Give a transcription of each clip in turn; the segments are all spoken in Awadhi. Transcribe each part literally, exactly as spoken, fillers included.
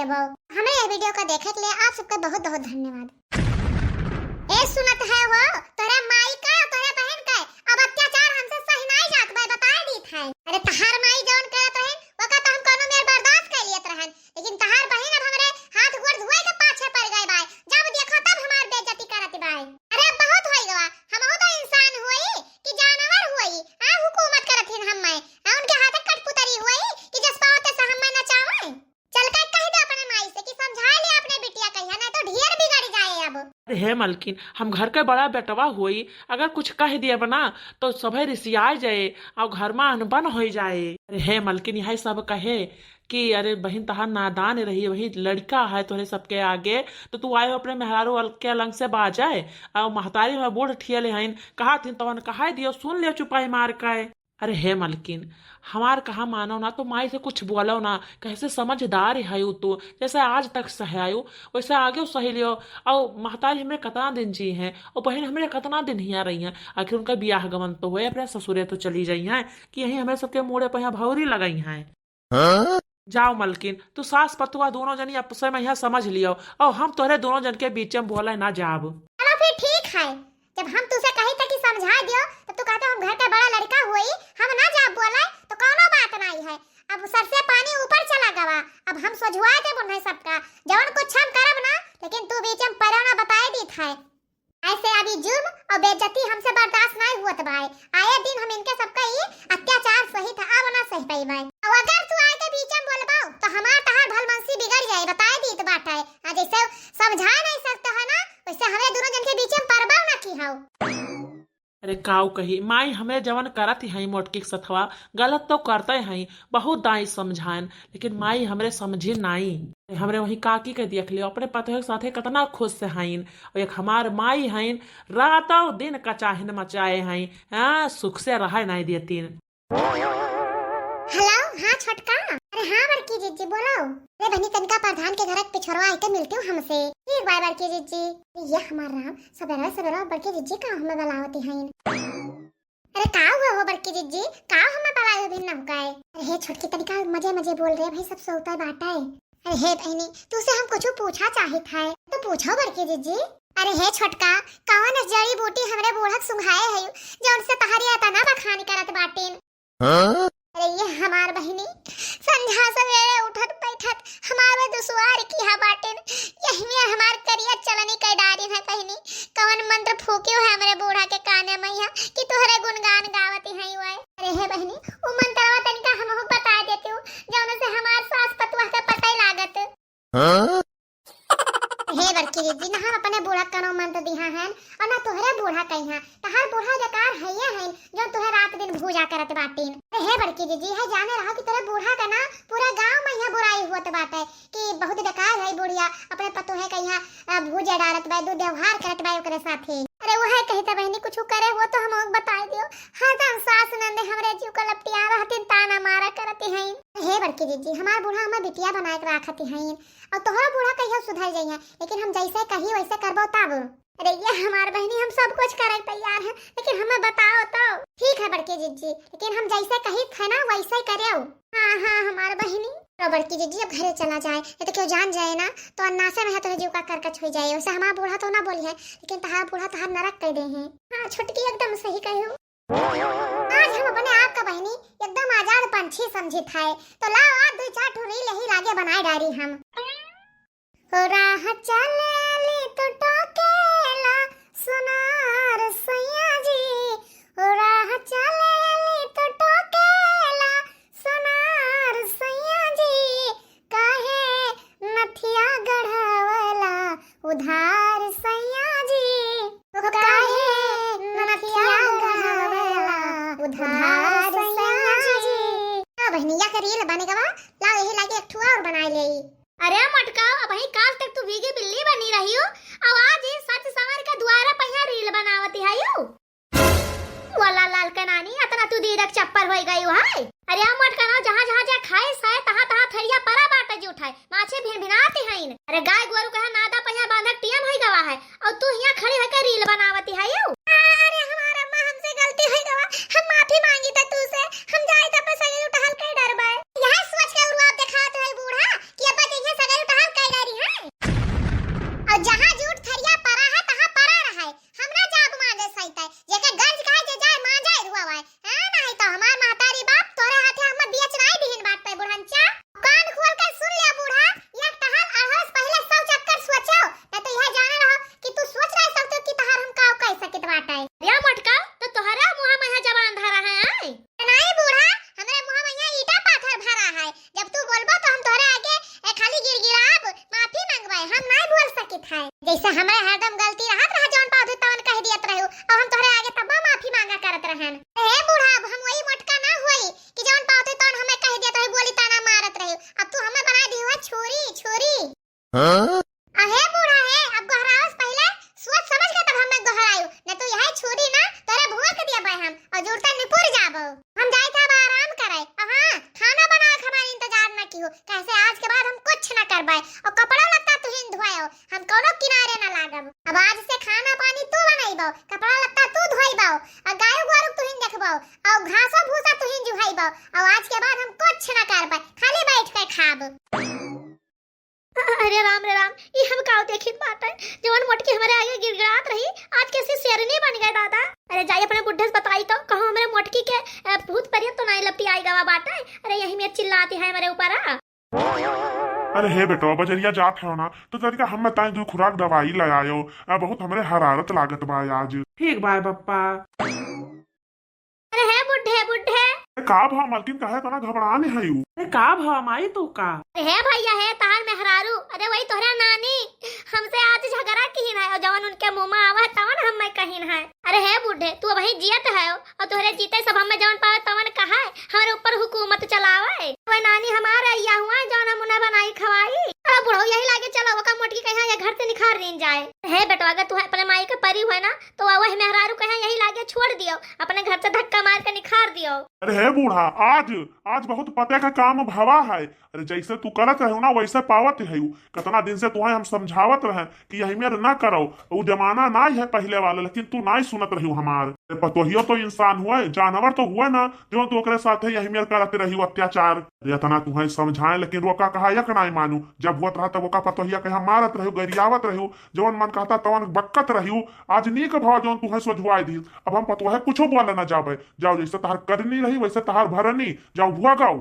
हमरे यह video का देखे के लिए आप सबका बहुत बहुत धन्यवाद। ए सुनत है हो, तोहरे माई का, तोहरे बहन का अब अत्याचार हमसे सही नाई जात बा, बताए दीत है। अरे तहार माई जौन करत रहे, ओका तो हम कौनो मेर बर्दाश्त कर लियत रहन, लेकिन तहार बहन अब हमरे हाथ गोड़ धोए के पाछे पड़ गए बाय। जब देखो तब हमार बेइज्जती करत बाय। अरे अब बहुत होई गवा, हमहू तो इंसान हुई कि जानवर हुई, आ हुकूमत करत हिन हम्मे, आ उनके हाथे कठपुतरी हुई कि जस पावते से हम्मे नचावे। चल के कह दे अपने माई से कि समझा ले अपने बिटिया कहिया, नहीं तो ढेर बिगड़ जाए अब। अरे हे मलकिन, हम घर के बड़ा बेटवा होई, अगर कुछ कह दिए बना तो सभे रिसिया जाए और घर में अनबन हो जाए। अरे हे मलकिन, यही सब कहे कि अरे बहिन तहार नादान रही, वही लड़का है तोहरे सबके आगे, तो तू आए हो अपने मेहरारू अल-, के अलंग से बाजे और महतारी में बूढ़ ठियले हईन, कहा थिन तवन कहा दियो, सुन लियो चुपाई मार के। अरे हे मलकिन, हमार कहा मानो ना तो माई से कुछ बोलो ना, कैसे समझदार है उ तो, जैसे आज तक सहायो वैसे आगे सही लियो। और महतारी हमरे कतना दिन जी हैं और बहन हमरे कतना दिन हियाँ रही हैं, आखिर उनका बियाह गमन तो होए, अपने ससुरे तो चली जाई हैं कि यहीं हमरे सबके मूड़े पर यहाँ भौरी लगाई हैं। हाँ? जाओ मलकिन, तू सास पतुआ दोनों जनी आपस में यहाँ समझ लियो और हम तोहरे दोनों जन के बीच में बोले ना जाब। चलो फिर ठीक है, जब हम तुसे कही था कि समझा दियो, तो तू कहते हम घर का बड़ा लड़का हुई, हम ना जाब बोले, तो कौनो बात नहीं है। अब सर से पानी ऊपर चला गवा, अब हम सोझुआए देब उन्हें सबका, जवन कुछ हम करब ना, लेकिन तू बीच में पड़ो ना, बताए दीत है। ऐसे अभी जुल्म और बेइज्जती हमसे बर्दाश्त नहीं हुअत बाय। आए दिन हम इनके सबका ही अत्याचार सही था, अब ना सही पाई बाय। और अगर तू आए के बीच में बोलबाओ, तो हमार तहार भलमनसी बिगड़ जाए, बताए दीत बाटे। आ जैसे समझा नहीं सकते है ना, वैसे हमरे दोनों जन के बीच में परबाओ ना की हाउ। अरे काऊ कही, माई हमरे जवन करत हई मोटकी के सथवा, गलत तो करते हई, बहुत दाई समझाएन, लेकिन माई हमरे समझी नाई। हमरे वही काकी के देख लियो, अपने पतोह के साथे कितना खुश से हईन। और एक हमार माई हईन, रातों दिन कचाहिन मचाए हईन, हाँ, सुख से रहे नाई देतीन। हेलो, हाँ छोटका। अरे हाँ बड़की जिज्जी, बोलो। अरे बहनी, तनिका प्रधान के घर के पिछोरवा आके मिलती हूँ हमसे। ठीक बा बड़की जिज्जी। ये हमार राम, सबेरे सबेरे बड़की जिज्जी का हमें बुलावती हईन। अरे का हुआ हो बड़की जिज्जी, का हमें बुलाए हो बिन नहुकाए? अरे हे छोटकी, तनिका मजे मजे बोल रहे भाई, सब सोता बाटे। अरे हे बहनी, तुसे हम कुछ पूछा चाहित है, तो पूछो बड़की जिज्जी। अरे हे छोटका, कौन जड़ी बूटी हमरे बूढ़क सुंघाए है जो उनसे तहरी इतना बखान करत बाटिन? हाँ? अरे ये हमार बहिनी, संझा सवेरे उठत बैठत हमारे दुसवार किहा बाटिन, यही में हमार करिया चलनी कर डारिन है बहिनी। कवन मंत्र फूकियो है हमरे बूढ़ा के काने मैया कि तोहरे गुणगान गावत है वह। अरे हे बहिनी, उ मंत्रवा तनिका हमहू बता देती हूँ, जौन से हमार सास पतुआ के पता ही लागत। हाँ? हे बड़की जिज्जी, ना हम अपने बूढ़ा कनो मंत्र दिहा हन और ना तोहरे बूढ़ा कहिया। तहार बूढ़ा बेकार हइये हन, जो तुहे रात दिन भूजा करत बाटिन। अरे हे बड़की जिज्जी, है जाने रहो कि तोरे बूढ़ा का ना पूरा गांव में यहाँ बुराई होत बाटे कि बहुत बेकार है बुढ़िया, अपने पतोहे का यहाँ, अ, भूजा डालत बा, दुर्व्यवहार करत बा ओकरे साथे। अरे वह कही त बहिनी, कुछ करे हो तो हम बताई दियो। हरदम सास नंदे हमरे जीव को लपटिया रहतिन, ताना मारा करती हैं। हे बड़की जिज्जी, हमार बूढ़ा हमें बिटिया बनाए के राखती हैं, और तोहरा बूढ़ा कहियो सुधर जइहे, लेकिन हम जैसे कही वैसे करबो तब। अरे ये हमार बहिनी, हम सब कुछ करे के तैयार हैं, लेकिन हमें बताओ तो। ठीक है बड़की जिज्जी, लेकिन हम जैसे कही थे ना वैसे ही करेउ। हाँ हाँ हमार बहिनी। तो बड़की जिज्जी अब घरे चला जाए, नहीं तो क्यों जान जाए ना तो अन्नासे में है तो जीव का करकच हो जाए। वैसे हमार बूढ़ा तो ना बोली है, लेकिन तहार बूढ़ा तहार नरक कर दे हैं। हाँ छोटकी एकदम सही कहो। आज हम अपने आप का बहिनी एकदम आजाद पंछी समझित है, तो लाओ आज दो चार ठो reel यही लागे बनाए डारी हम। हो राह चलेली तो टोकेला सोनार सैया जी, हो राह चलेली तो टोकेला सोनार सैया जी, काहे नथिया गढ़ावला उधार सैया जी, काहे नथिया गढ़ावला उधार सैया जी। हाँ बहिनी, या के reel बने गवा, लाओ यही लागे एक ठो और बनाए लेई। अरे मोटका, अबही काल तक तू भीगी बिल्ली बनी रही हो, अब आज ही सच संवर के दुआरा पहिया reel बनावती है यू। वाला लाल के नानी, अतना तू दीदक चप्पर होई गई हो है। अरे आ मोटका ना, जहाँ जहाँ जा खाए साए, तहाँ तहाँ थरिया परा बाटे जो उठाए, माछे भिन भिनाते हैं। अरे गाय गोरू कहे नादा पहिया बांधक टीएम होई गवा है, और तू हियाँ खड़ी होकर reel बनावती है यू। अरे हमार अम्मा, हमसे गलती होई गवा, हम माफी मांगी त तू से, हम जाई त अपन सगई उठहल के डरबे। यह सोच के उरुआ देखात है बूढ़ा कि अब जइहे सगई उठहल बाटे। या मोटका, तो तोहरा मुँह में यहाँ जबान धरा है, आय? नहीं बूढ़ा, हमरे मुँह में यहाँ ईटा पाथर भरा है। जब तू बोलबो तो हम तोहरे आगे, ए, खाली गिड़गिड़ाब, माफी मांगबे, हम नहीं बोल सकित है। जैसे हमरे हरदम गलती रहत रहा, जौन पावत तवन कह दियत रहू, और हम तोहरे आगे तब माफी मांगा करत रहन। हे बूढ़ा, अब हम वही मोटका ना होई कि जौन पावत तवन हमें कह दियत रहू, बोली ताना मारत रहू। अब तू हमें बना दी हुआ छोरी, छोरी। हाँ? अहे बूढ़ा है, अब गोहरावस पहले सोच समझ के तब हमें गोहरायु, न तो यही छोरी ना तोरे भुआ के दिया बाय हम और जुड़ता निपुर जाबो। हम जाए थे अब आराम करे। और हाँ, खाना बनावे के हमारे इंतजार न किहो, कैसे आज के बाद हम कुछ न करबाए और कपड़ा लत्ता तुहिन धोयो, हम कोनो किनारे न लागब। अब आज से खाना पानी तू बनैबो, कपड़ा लत्ता तू धोइबो और गाय गोरू तुहिन देखबो और घासो भूसा तुहिन जुहाइबो और आज के बाद हम कुछ न करबाए, खाली बैठ के खाब। अरे राम रे राम, ई हम काव देखित बाटे, जवन मोटकी हमरे आगे गिड़गिड़ात रही, आज कैसी शेरनी बन गए दादा। अरे जाई अपने बुढ़े से बताई तो, कहो हमरे मोटकी के, अ, भूत परियत तो नाई लपटी आई गवा बाटे। अरे यही में चिल्लाती है हमरे ऊपर, आ। अरे हे बेटवा, बजरिया जात हो ना, तो तनिका हम ताई दू खुराक दवाई ले आयो, आ, बहुत हमरे हरारत लागत बा आज। ठीक बा बप्पा। अरे हे बुढ़े, बुढ़े। ए, का भा मलकिन, काहे इतना घबरान है यू? ए, का भा माई तू का? अरे हे भैया, हे तहार मेहरारू, अरे वही तोहरा नानी, हमसे आज झगड़ा किहिन है, और जवन उनके मुंह में आवा है, तवन हमें कहिन है। अरे हे बुढ़े, तू अबही जियत है, और तोहरे जीते सब हमें जवन पावे, तवन कहा है, हमारे ऊपर हुकूमत चलावे। वह नानी हमार अइया हुआ है, जवन हम उन्हें बनाई खवाई। अरे बुढ़ऊ, यही लागे चलो, ओका मोटकी कहिया ये घर से निखार दीन जाए। हे बेटवा, अगर तू अपने माई के परी हुए ना, तो वह मेहरारू कहे यही लागे छोड़ दियो, अपने घर से धक्का मार के निखार दियो। अरे हे बूढ़ा, आज, आज बहुत पते का काम भवा है। अरे जैसे तू करत रहे ना वैसे पावत है। कितना दिन से तुहे हम समझावत रहे कि यही मेर ना करो, वो जमाना ना है पहले वाला, लेकिन तू ना सुनत रही हमार। अरे पतोहियो तो इंसान हुए, जानवर तो हुए ना, जो तू ओकरे साथे यही मेर करत रही अत्याचार। अरे इतना तुहे समझाए लेकिन ओका कहा एक ना मानू, जब हुआ रहा तब ओका पतोहिया कहा मारत रही, गरियावत रही, जवन मन कहता तवन बक्कत रहियो। आज नीक भवा जवन तुहे सोझवाए दी, अब हम पतोहे कुछो बोले ना जाबे। जाओ, जैसे तहार करनी रही वैसे तहार भरनी, जाओ भुआ गाओ।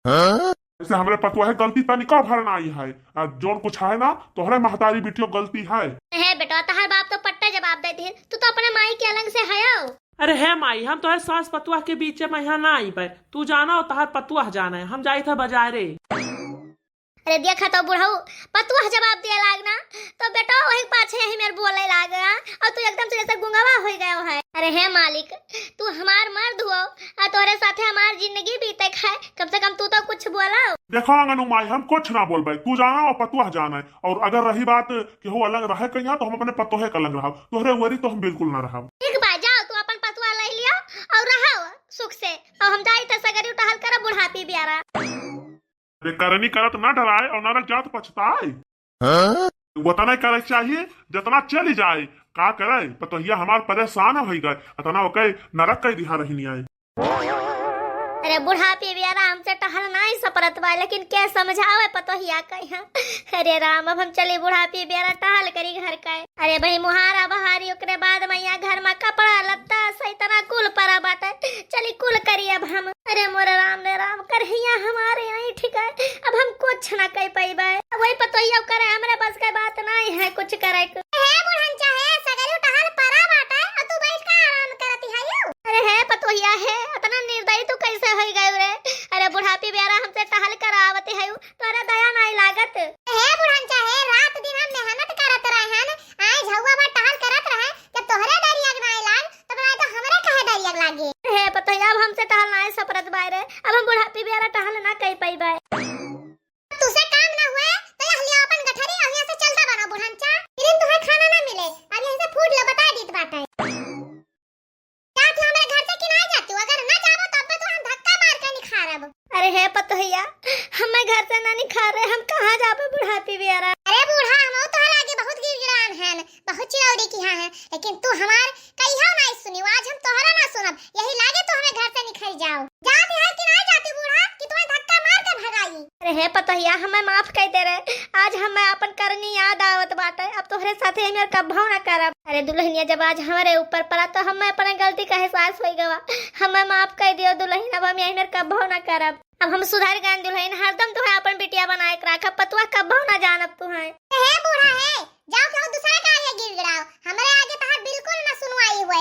हाँ? जैसे हमरे पतोहे गलती तनिका भर नाई है, आ जौन कुछ है ना तोहरे महतारी बिटियो गलती है। हे बेटवा, तहार बाप तो पट्टा जवाब दे दिए, तू तो अपने माई के अलग से हयो। अरे हे माई, हम तोहरे सास पतुआ के बीच में यहाँ ना आईबे, तू जाना और तहार पतुआ जाने, हम जाई था बाजारे। अरे देखा तो बुढ़ऊ, पतुआ जवाब दिए लाग ना, तो बेटो वही पाछे यही मेर बोले लाग गया, और तू एकदम से जैसे गुंगवा हो गया है। अरे हे मालिक, तू हमार मर्द हो, और तोहरे साथे हमार जिंदगी बीते है, कम से कम तू तो कुछ बोला। देखो अंगनू माई, हम कुछ ना बोलबे, तू जाना और पतुआ जाना है, और अगर रही बात कि हो अलग रहे कहिया तो हम अपने पतोहे का अलग रहब, तोहरे वरी तो हम बिल्कुल ना रहब। ठीक बा, जाओ तू अपन पतुआ ले लियो और रहो सुख से, और हम जाई त सगरी टहल कर बुढ़ापी बियारा। अरे करनी करत ना डराए और नरक जात पछताए। हाँ? उतना करे के चाहिए, जितना चली जाए। का करे, पतोहिया हमार परेशान होई गए, इतना ओके नरक कई दिहा रहनी आए। अरे बुढ़ापी बियारा हमसे टहल नाई सपरत बा, लेकिन के समझावे पतोहिया कहिया। अरे राम, अब हम चली बुढ़ापी बियारा टहल करी घर का। अरे भाई, मुहारा बहारी, ओकरे बाद मैया घर में कपड़ा लत्ता सही तरह कुल परा बाटे। चली कुल करी अब हम। अरे मोरे राम रे राम, करहिया हमारे यहाँ ठीक है, अब हम कुछ ना कह पाइबे। अब वही पतोहिया करे, हमरे बस के बात नहीं है कुछ करे के। हे बुढ़न चाहे सगरी टहल परा बाटे, और तू बैठ के आराम करती है यू। अरे हे पतोहिया हे, इतना निर्दयी तू कैसे होई गयू रे? अरे बुढ़ापी बेरा हमसे टहल करावती है, तोरा दया नहीं लागत। हे बुढ़न चाहे रात दिन हम मेहनत करत रहन, आए झउआ बा टहल करत रहे, जब तोहरे दरिया के नाई लाग, तब ना तो हमरे कहे दरिया के लागे। हे पतोहिया, अब हमसे टहल नाई सपरत बाय रे, अब हम बुढ़ापी बेरा टहल ना कई पाई बाय। तुसे काम ना हुए, तो यह लिया अपन गठरी और यहाँ से चलता बनो बुढ़न चा। फिर तुम्हें खाना ना मिले, अब यहीं से फूट लो, बता दीत बाटे। का तू हमरे घर से कि ना जातू? अगर ना जाबो, तब तो हम धक्का मार के निखारब। अरे हे पतोहिया, हमें घर से ना निखारे, हम कहाँ जाबे बुढ़ापी बेरा? अरे बूढ़ा, हम तोहरे आगे बहुत गिड़गिड़ान हन, बहुत चिरौरी किहा है, लेकिन तू हमार कहियो ना सुनी, आज हम तोहरा ना सुनब, यही लागे तू हमें घर से निखर जाओ। जात है कि ना जाती बूढ़ा, कि तुम्हें धक्का मार के भगाई? अरे हे पतोहिया, हमें माफ कर दे रे, आज हमें अपन करनी याद आवत बाटे, अब तोहरे साथे यही मेर कब्बो ना करब। अरे दुल्हनिया, जब आज हमारे ऊपर पड़ा तो हमें अपने गलती का एहसास हो गवा। हमें माफ कर दियो दुल्हन, अब हम यही मेर कब्बो ना करब। अब हम सुधर गए दुल्हन, हरदम तुहे अपन बिटिया बनाए के रखब, पतुआ कब्बो ना जानब तुहे। हे बूढ़ा हे, जाओ केहू दूसरा के आगे गिड़गिड़ाओ, हमरे आगे तहार बिल्कुल ना सुनवाई हो।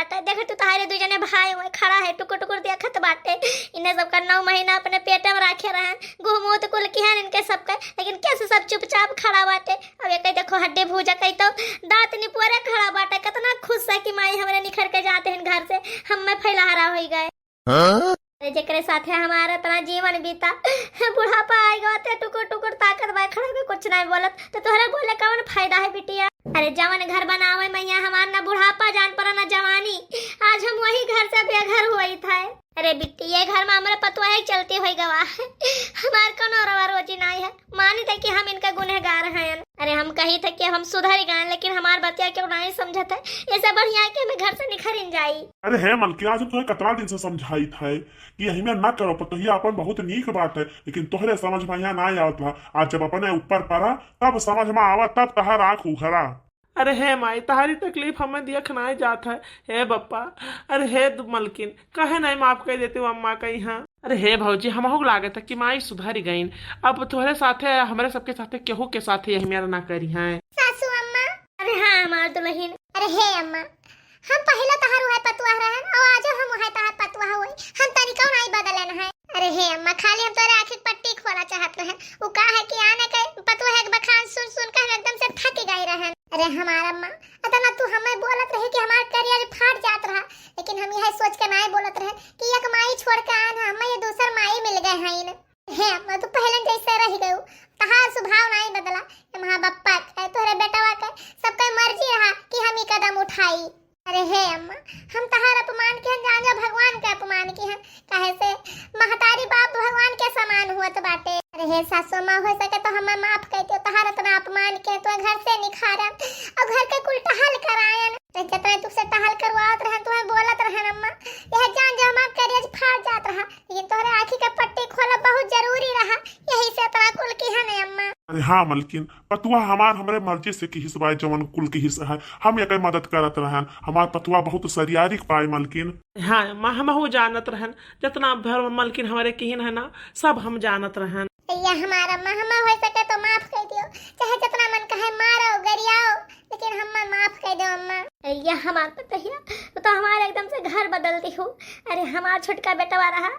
देख तू, तोहरे दुइ जने भाई हुए खड़ा है, टुकुर टुकुर देखत बाटे। इन्हें सबका नौ महीना अपने पेटे में राखे रहन, गुहमूत कुल किहन इनके सबके, लेकिन कैसे सब चुपचाप खड़ा बाटे। अब ये कही देखो हड्डी भूजा कही तो दांत निपोरे खड़ा बाटे, कितना खुश है कि माई हमरे निखर के जाते हैं घर से, हम में फैलहारा होई गए। हाँ? अरे जेकरे साथे हमारा इतना जीवन बीता, बुढ़ापा आइ गवा ते टुकुर टुकुर ताकत बा, खड़ा के कुछ नहीं बोलत, तो तोहरे बोले कौन फायदा है बिटिया? अरे जवन घर बनावे मैया हमार ना बुढ़ापा जान पड़ा ना जवानी, आज हम वही घर से बेघर हुई था। अरे बिट्टी, ये घर में हमरे पतुआ के चलती होई गवा है, हमार कौनो रवा रोजी नहीं है। मानी दे कि हम इनका गुनहगार हैं। अरे हम कही थे कि हम सुधर गए, लेकिन हमार बतिया क्यों नहीं समझत है। ऐसे बढ़िया है कि हमें घर से निखरिन जाई। अरे हे मलकिन, आज हम तुम्हें कतरा दिन से समझाई थे कि यही में ना करो, पतोहिया अपन बहुत नीक बात है, लेकिन तोहरे समझ में यहाँ ना आवत रहा। आज जब अपने ऊपर पड़ा, तब समझ में आवा, तब तहार आँख उघरा। अरे हे माई, तहारी तकलीफ हमें देख नाई जात है। हे बप्पा, अरे हे दु-, मलकिन, काहे नाई माफ कर देते हो अम्मा का यहाँ? अरे हे भौजी, हमहू के लागत है कि माई सुधर गईन। अब तोहरे साथे, हमरे सबके साथे, केहू के साथे यही मेरा ना करी है। सासू अम्मा। अरे हाँ, हमार दुलहिन। अरे हे अम्मा, हम पहिले तहार उहे पतुआ रहन, और आजो हम उहे तहार पतुआ हुए। हम तनिको नाई बदलन है। अरे हे अम्मा, खाली हम तोरे आँखी के पट्टी खोला चाहत रहन। उ का है कि आने के पतुआ के बखान सुन सुन के हम एकदम से थक गए रहन। अरे हमार अम्मा, अतना तू हमें बोलत रही कि हमार करेज फाट जात रहा, लेकिन हम यह सोच के नाई बोलत रहन कि एक माई छोड़ के आन है, हमें ये दूसर माई मिल गए हैं। हे अम्मा, तू पहले जैसे रह गयो, तहार स्वभाव नाई बदला। ये महा बप्पा के, तोहरे बेटवा के, सबके मर्जी रहा कि हम ई कदम उठाई। अरे हे अम्मा, हम तहार अपमान के हम जान जा भगवान के अपमान के हम, काहे से महतारी बाप भगवान के समान हुअत बाटे। अरे हे सासू अम्मा, हो सके तो हमें माफ कर दियो, तहार इतना अपमान के तो घर से निखारन और घर के कुल टहल करायन। तो जितना दुख से टहल करवावत रहन, तुम्हें बोलत रहन अम्मा, यह जान जो हमार करेज फाट जात रहा, लेकिन तोहरे आँखी के पट्टी खोलब बहुत जरूरी रहा, यही से इतना कुल किहन अम्मा। अरे हाँ मलकिन, पतुआ हमार हमरे मर्जी से किहिस बाय, जवन कुल किहिस है, हम एकर मदद करत रहन। हमार पतुआ बहुत सरियारिक बाय मलकिन। हाँ अम्मा, हमहू जानत रहन, जितना भर मलकिन हमरे किहिन है ना, सब हम जानत रहन। या हमार अम्मा, हमें हो सके तो माफ कर दियो, चाहे जितना मन कहे मारो, गरियाओ, लेकिन हमें माफ कर दो अम्मा। या हमार पतोहिया, तू तो हमारे एकदम से घर बदल दिहू। अरे हमार छोटका बेटवा रहा,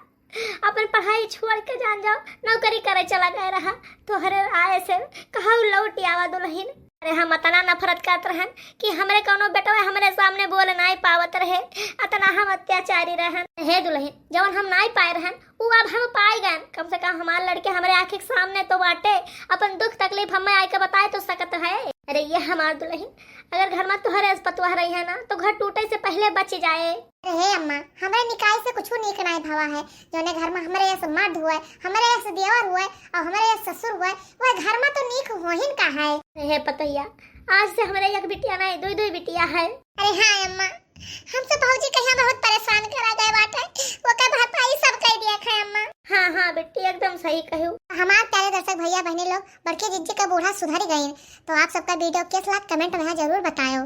अपन पढ़ाई छोड़ के जान जाओ, नौकरी करे चला गए रहा, तोहरे आए से कहू लौट आवा दुलहिन। अरे हम अतना नफरत करत रहन कि हमरे कौनो बेटवा हमरे सामने बोल नाई पावत रहे, अतना हम अत्याचारी रहन। हे दुलहिन, जवन हम नाई पाए रहन, उ अब हम पाए गए। कम से कम हमार लड़के हमरे आँखी के सामने तो बाटे, अपन दुख तकलीफ हमें आए के बताए तो सकत है। अरे ये हमार दुलहिन, अगर घर में तोहरे अस पतुआ रही है ना, तो घर टूटे से पहले बच जाए। अरे हे अम्मा, हमरे निकाय से कुछ नीक नाई भवा है, जोने घर में हमरे अस मर्द हुए, हमरे अस देवर हुए और हमरे अस ससुर हुए, वह घर में तो नीक होहिन का है। अरे हे पतोहिया, आज से हमरे एक बिटिया नाई, दुई दुई बिटिया है। अरे हाँ अम्मा, हमसे भौजी कहिया बहुत परेशान करा गए बाटे, ओकर भरपाई सब कर दिया है अम्मा। हाँ हाँ बिट्टी, एकदम सही कहू। हमार प्यारे दर्शक भैया बहनी लोग, बड़की जिज्जी का बूढ़ा सुधर गईन, तो आप सबका वीडियो कैस लाग कमेंट में जरूर बतायो।